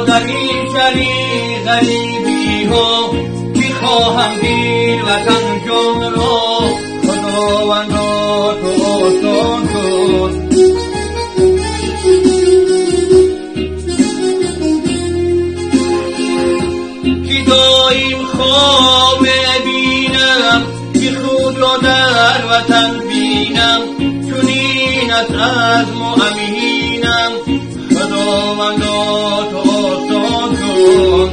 در این شهری غریبی ها که خواهم دید وطن جان را، خداوندا تو آسان کن. که دایم خواب بینم که خود را در وطن بینم، چنین است عزم و امینم، خداوندا تو آسان کن.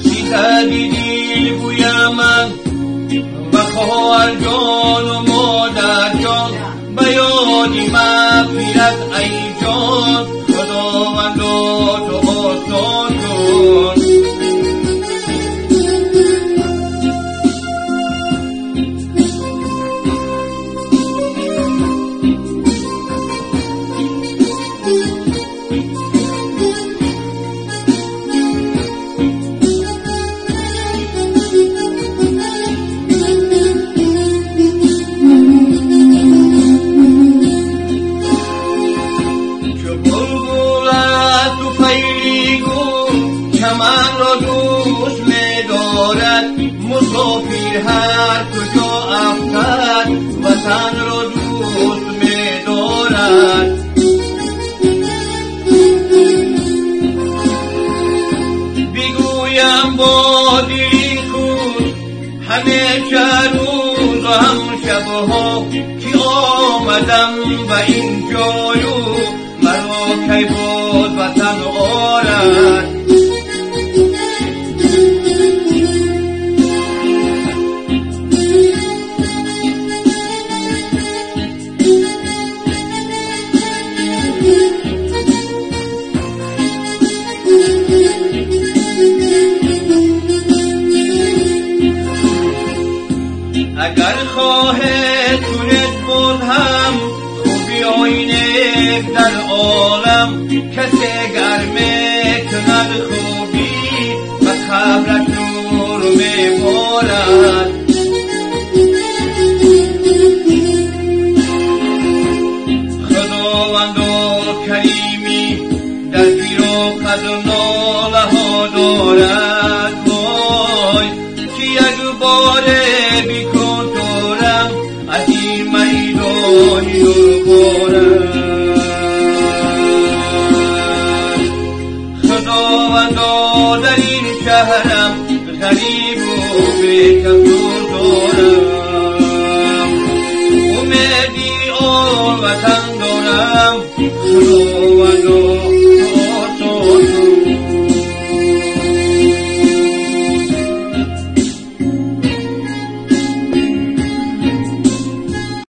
سیصدی دل گویم من و خواهر جان و مادر جان، به یادی مغفرت ای جان، خداوندا تو آسان کن. چمن را دوست می‌دارد، مسافر هر کجا افتد وطن را دوست می‌دارد. بگویم با دلی خود همیشه روز و هم شبها، که آمدم به این جای و مرا کی باز وطن آرد. اگر خواهد کند باز هم خوبی آینه در عالم، کسی گرمه کند خوبی و قبرش نور میبارد. خداوندا کریمی در فراقت ناله ها دارد، وای که یک باره بیکن دارم از این میدانی دور. خداوندا در این شهرم غریب و بیکس دارم، امیدی آن وطن دارم، خداوندا.